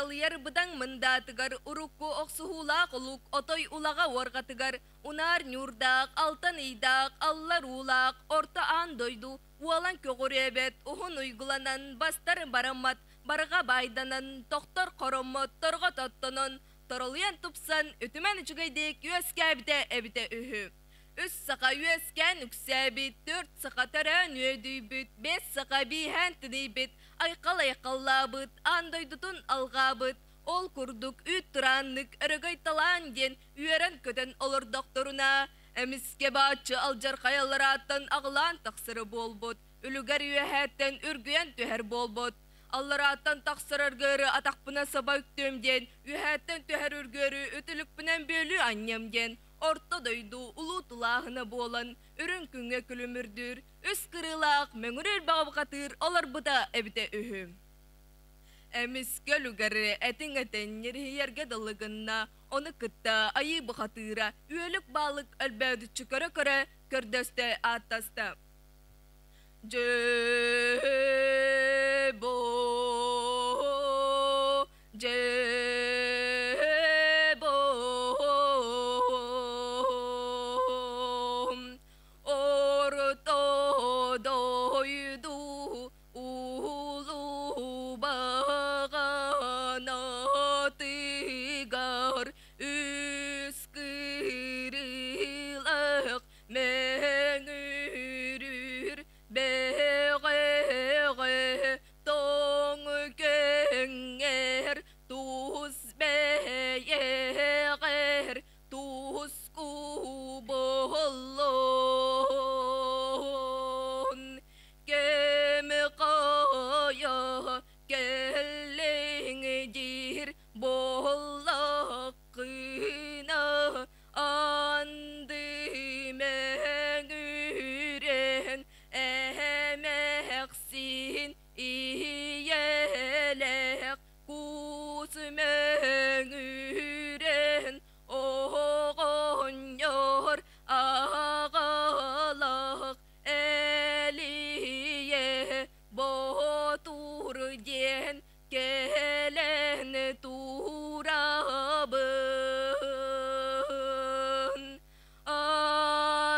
Аралыйар быдаҥ мындаатыгар урукку охсуһуулаах олук отой улаҕа уорҕатыгар унаар ньуурдаах, алтан ыйдаах, аллар уулаах, орто аан дойду уолан көҕүрээбэт, уһун уйгуланан, бастар бараммат, барҕа баайданан, тохтор хороммот, торҕо тоттонон, торолуйан тупсан, үтүмэн үчүгэйдик үөскээбитэ эбитэ үһү. Үс саха үөскээн үксээбит, төрт саха төрөөн үөдүйбүт, биэс саха бииһээн тэнийбит, айхал айхаллаабыт, аан дойдутун алҕаабыт, ол курдук үүт турааннык өрөгөй талаан диэн үөрэн-көтөн олордохторуна, эмискэ бааччы алдьархайаларааттан аҕылаан тахсара буолбут, үлүгэр үөһээттэн үргүйэн түһэр буолбут. Алларааттан тахсар өргөөрү атахпына саба үктүөм диэн, үөһээттэн түһэр үргүөрү үтүлүкпүнэн бүөлүү анньыам диэн, орто дойду улуу тулааһына буолан, үрүҥ күҥҥэ күлүмүрдүүр, үс кырыылаах мөҥүрүүр баҕабыкатыыр олорбута эбитэ үһү. Эмискэ үлүгэр этиҥ этэн ньириһийэргэ дылы гынна, ону кытта айыы бухатыыра үөлүк баалык өлбөөдүччү көрө-көрө көрдөстө ааттаста. Дьээ боо, дьээ боо, орто дойду улуу баҕанатыгар үс кырыылаах мэҥүрүүр бэҕэҕэ тоҥ көҥҥэр тус бэйэҕэр туску буоллун кэм хайа кэллиҥ диир буоллаххына анды мөҥүрэн эмэхсин ийэлээх кус мөҥүрэн оҕонньор аҕалаах элиэ боотур диэн кэлэн турабын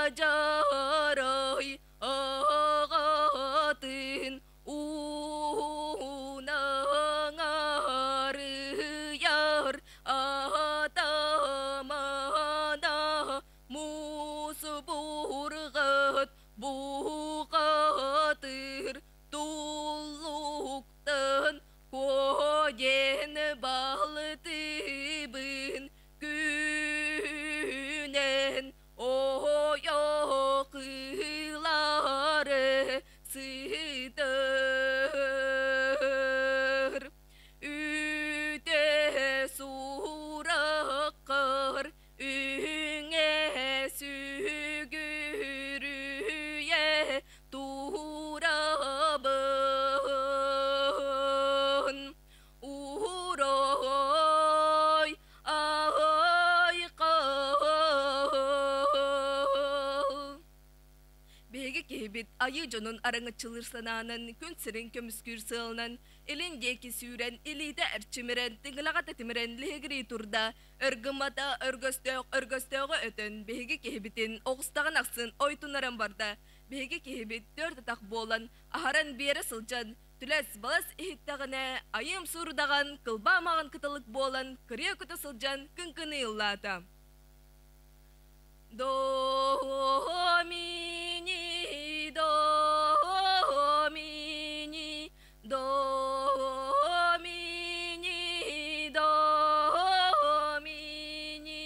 адьарай аҕатын уунаҥарыйар атамана муус бурҕат бухатыр туллуктан куо диэн балтыбын күнэн ойох ылары сытар үтэ сураххар үҥэ сүгүрүйэ турабын уурой айхал Биһиги киһибит айыы дьонун араҥаччылыыр санаанан, күн сирин көмүскүүр сыалынан илин диэки сүүрэн, илиитэ эрчимирэн, тыҥылаҕа тэтимирэн лиһигирии турда. Өргыммата өргөстөөх өргөстөөҕү өтөн, биһиги киһибитин оҕустаҕын ахсын ойтунаран барда. Биһиги киһибит түөрт атах буолан, аһаран биэрэ сылдьан, түлэс-балас иһиттэҕинэ, айыым суурудаҕан, кылбаа маҕан кыталык буолан, кырыа көтө сылдьан кыҥкыныы ыллаата. До мини до мини до мини до мини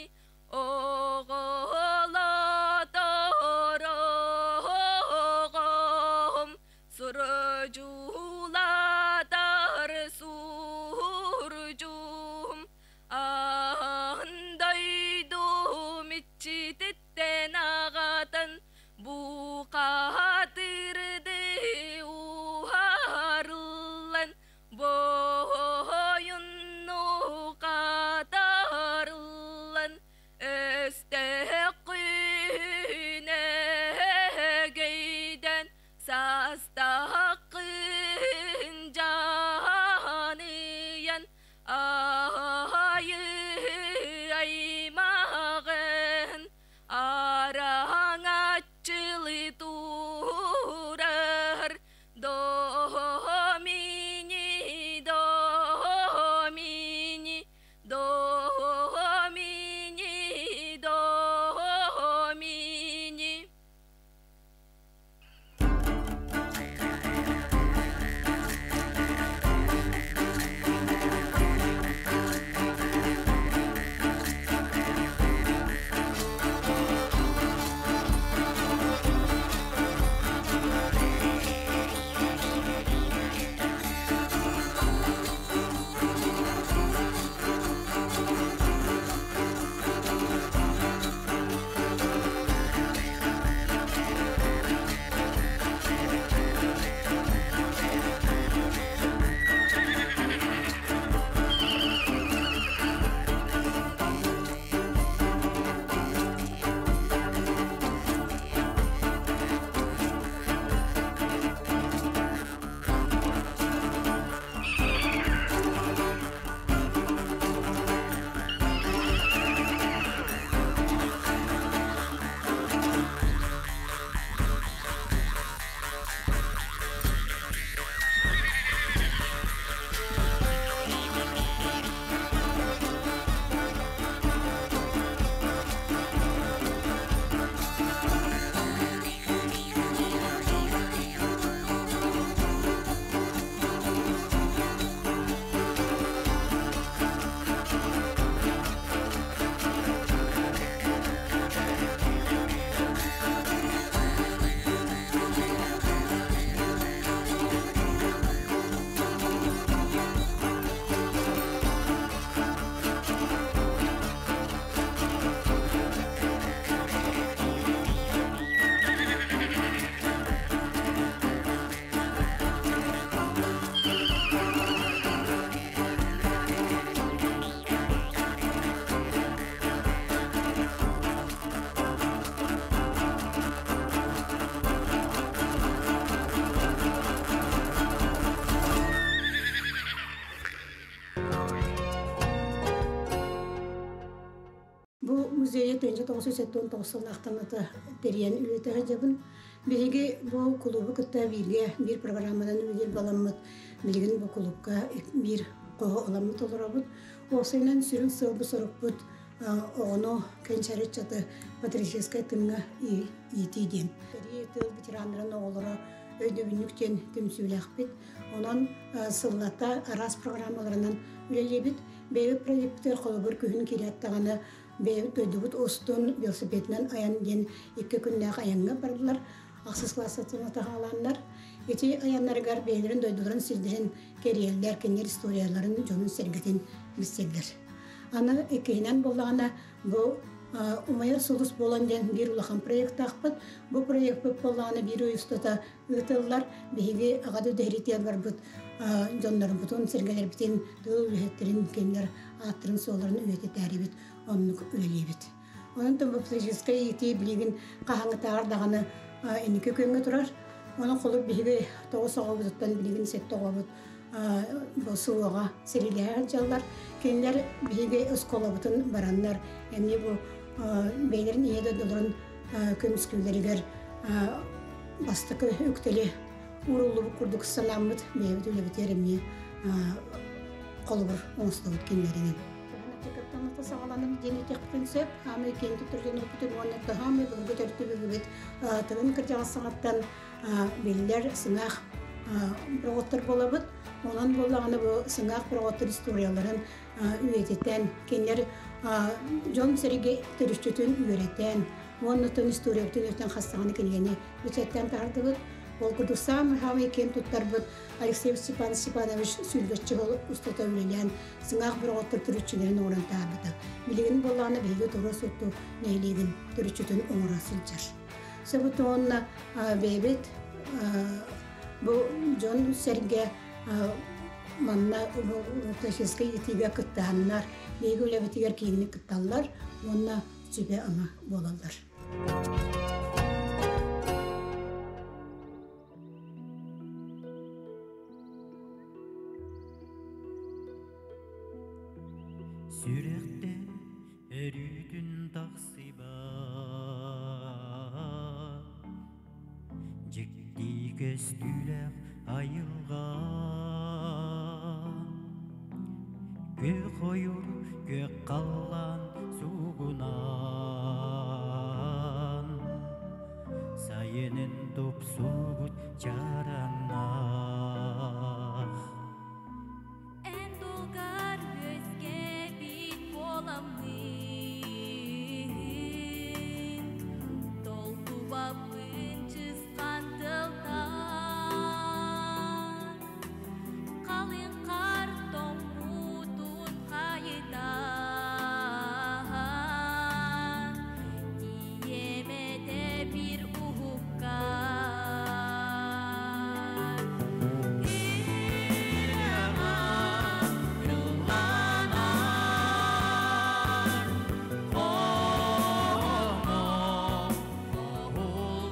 оҕолотороҕом сурдьулатар сурдьум аан дойду 979 сыллаахтан ыта тэрийэн үлэлэтэ сылдьабын. Биһиги бу кулуубу кытта бииргэ биир программанан үлэлиир баламмыт. Билигин бу кулуупка биир хоһу ыламмыт олоробут. Уопсайынан сүрүн сыалбыт-сорукпут оҕону кэнчээри ыччаты патриотическай тыыҥҥа иитии диэн. Сэрии тыыл ветераннарын оҕолоро өйдөбүнньүк диэн түмсүүлээхпит. Онон сыллата араас программаларынан үлэлиибит. Бэйэбит проекпытыгар холобур күһүн киирээт даҕаны бэйэбит дойдубут устун велосипедынан айан диэн 2 күннээх айаҥҥа бардылар. Ахсыс класстан таһаалааннар. Ити айаннарыгар бэйэлэрин дойдуларын сирдэрин кэрийэллэр, кинилэр историяларын, дьонун-сэргэтин билсэллэр. Аны иккиһинэн буоллаҕына, бу Умайар сулус буолан диэн биир улахан проектаахпыт. Бу проекпыт буоллаҕына биир ый устата ыытыллар. Биһиги аҕа дэһэритиэн барбыт дьоннорбутун, сэргэлэрбитин, тыл үлэһиттэрин, кинилэр ааттарын-суолларын үйэтитээрибит, оннук үлэлиибит. Онон патриотическай иитии билигин хаһааҥҥытааҕар даҕаны инники күөҥҥэ турар. Онон холур биһиги 9 оҕобутуттан билигин 7 оҕобут бу СВО-ҕа сэриилэһэ сылдьаллар. Кинилэр биһиги оскуолабытын бараннар эмиэ бу бэйэлэрин ийэ дойдуларын көмүскүүллэригэр бастакы үктэли ууруллубут курдук санааммыт бэйэбит үлэбитигэр эмиэ холобур оҥостубут кинилэринэн. Саҕаланым диэн этиэхпитин сөп. Хаамай киэн туттар дьоннорбутун уонна хаамай былыргы төрүтүбүгүбүт тылын кырдьаҕас саҥаттан биллэр сыҥаах броҕоттор буолабыт. Онон буоллаҕына бу сыҥаах броҕоттор историяларын үйэтитэн, кинилэр дьон сэргэ төрүччүтүн үөрэтэн, уонна тон историябытын үөрэтэн хастаҕаны кинигэни бэчээттээн таһаардыбыт. Ол курдук саамай киэн туттарбыт Алексей Степан Степанович сүүрбэччэ сыл устата үлэлээн сыҥаах броҕоттор төрүччүлэрин оҥорон таһаарбыта. Билигин буоллаҕына биһиги Тура Сутту нэһилиэгин төрүччүтүн оҥоро сылдьар. Сөбүт уонна бэйэбит бу дьон сэргэ манна классическай иитиигэ кыттыһаннар, биһиги үлэбитигэр киэҥник кытталлар уонна сүбэ-ама буолаллар. Сүрэхтэн өрүүтүн тахсыбат, дьикти көстүүлээх айылҕа. Күөх ойуур, күөх халлаан суугунаан, сайынын тупсубут чараҥнаах. Эн долгар үөскээбит буоламмын, толкубаппын чысхан тылтан. Халыҥ хаар тоҥмутун хайытан, тиийиэм этэ биир уһукка. Ырыаҕа ылланар хоһоон.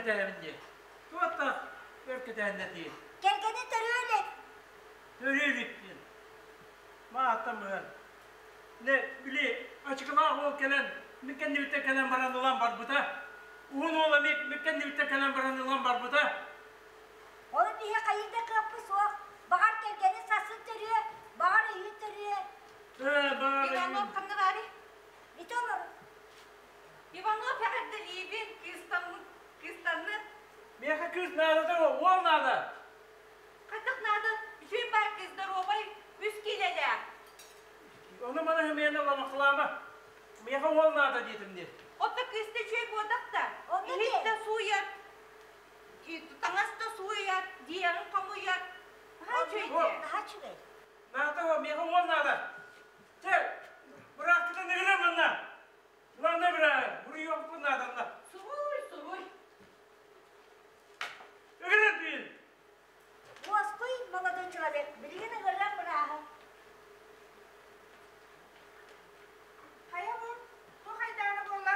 кэтэһэбин дии. Туохтаах өр кэтэһэннэ дии. Кэргэни төрүө илик. Төрүө илик диэн. Мааттан быһан. Не, били, ачыкылаах уол кэлэн, мин кэннибиттэн кэлэн баран ылан барбыта. Уһун уол эмиэ мин кэннибиттэн кэлэн баран ылан барбыта. Ону биһи хайыы да кыаппы суох. Баҕар кэргэни сарсын төрүө, баҕар өйүүн төрүө. Ээ, баҕар Иванов өйүүн. ханна баарый? Ити олорор. Иванов эҕэрдэлиибин, кыыстаммыт, кыыстаннын. Миэхэ кыыс наадата уол наада. Хайдах наада? Үчүгэй баар кыыс доруобай, үс киилэлээх. Ону маны хымыйан ламахлаама. Миэхэ уол наада диэтим дии. Отто кыыста үчүгэй буотах да. Онно Иһит диэн. да сууйар, таҥас да сууйар, дьиэҕин хомуйар. Наһаа үчүгэй Уол. дии. Наһаа үчүгэй. Наада уол, миэхэ уол наада. Чэ, бырааккытын ыгыран манна. Главное быра, буруйуохпун наада. Суруй, суруй. Ыгыран түүн. Уоскуй, молодой человек, билигин ыҥырыам бырааһы. Хайа бу? Туох айдаана буолла?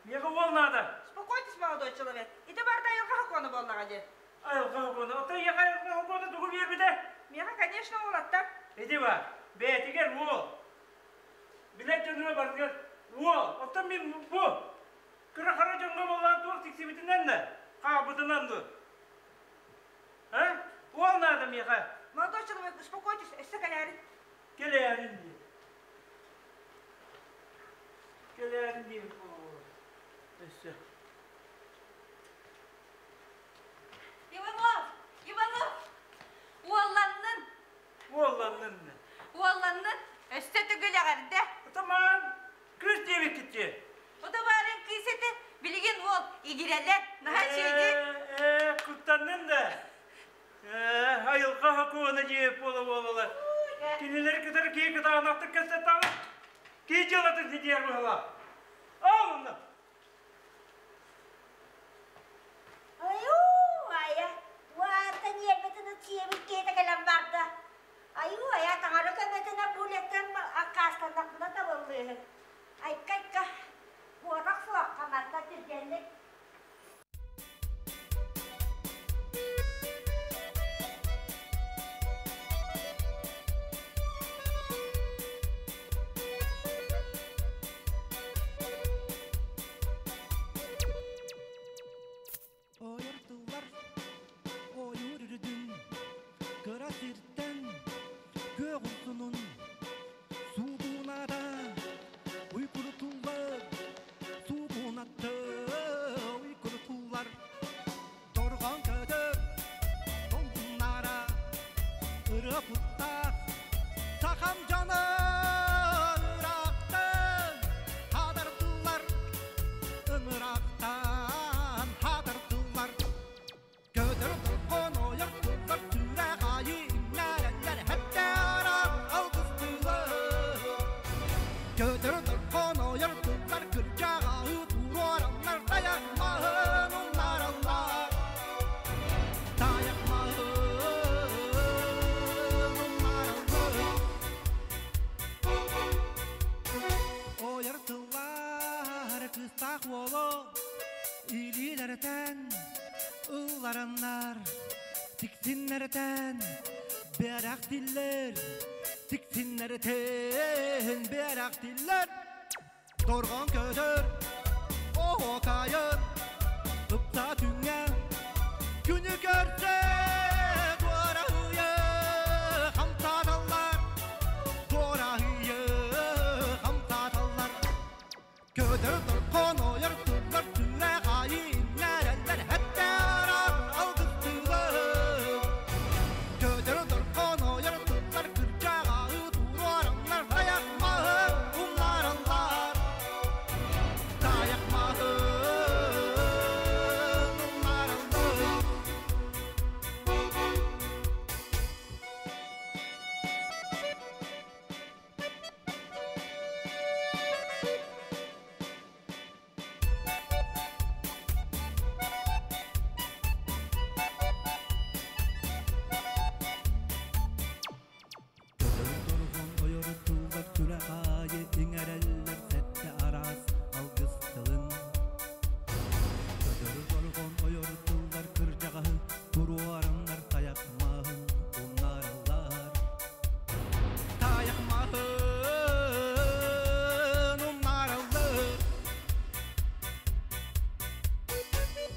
Миэхэ уол наада. Успокойтесь, молодой человек. Ити барыта айылҕа сокуона буоллаҕа дии. Айылҕа сокуона. Оттон ийэхэ айылҕа сокуона тугу биэрбитэ? Миэхэ, конечно, уолаттар. Ити бар. Бэйэтигэр уол. Билэр дьонугар барытыгар уол. Оттон мин бу кыра-хара дьоҥҥо буоллаан туох тиксибитинэн да, хаалбытынан дуо? А? Уол наада миэхэ. Молодой человек, успокойтесь, өссө кэлээрин. Кэлээрин дии. Кэлээрин дии. Өссө. Иванов! Иванов! Уолланнын! Уолланнын. Уолланнын! Өссө төгүл эҕэрдэ. Атаман, кыыс диэбиккит дии. Ото баарын кыыс этэ, билигин уол игирэлэр. Наһаа үчүгэй. Ээ, куттаннын да. Ээ, айылҕа сокуона дьиэ буола-буолала. Кинилэри кытары киһи кытаанахтык кэпсэттэҕинэ, киһи дьыалатын ситиһэр быһыылаах. Ал онно! Айуу, айа, уата ньиэрбэтин ыт сиэбит киһитэ кэлэн барда. Айуу, айа, таҥара көмөтүнэн бу үлэттэн аккаастаннахпына табыллыыһык. Айка-айка, куотах суохха манна түргэнник. Ойор тыллар ойуур үрдүн кыра сиртэн күөх урсунун суугунаата уйкурутуллар суугунатты уйкурутуллар дорҕоон көтөр долгуннара ырыа куттаах сахам дьоно ыраахтан хадартылар ынырахтан хадартылар көтөр долгон ойор тыллар сүрэх айы иҥнэрэллэр хэттээр алгыстыылар көтөр долгон ойор тыллар кырдьаҕаһы туруораллар тайах маһын умнараллар тайах маһын умнараллар ойор тыллар кыыстаах уолу илиилэртэн ыллараннар тиксиннэртэн бэрэх тиллэр тиксиннэртэн бэрэх тиллэр дорҕоон көтөр оһуокайын ыпса түҥҥэ күнү көрсө туораһыйа хамсааталлар туораһыйа хамсааталлар көтөр дорҕоон ойор тыллар сүрэх айы иҥнэрэллэр хэттээр алгыстыылар көтөр дорҕоон ойор тыллар кырдьаҕаһы туруораллар тайах маһын умнараллар тайах маһын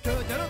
Көтөрү.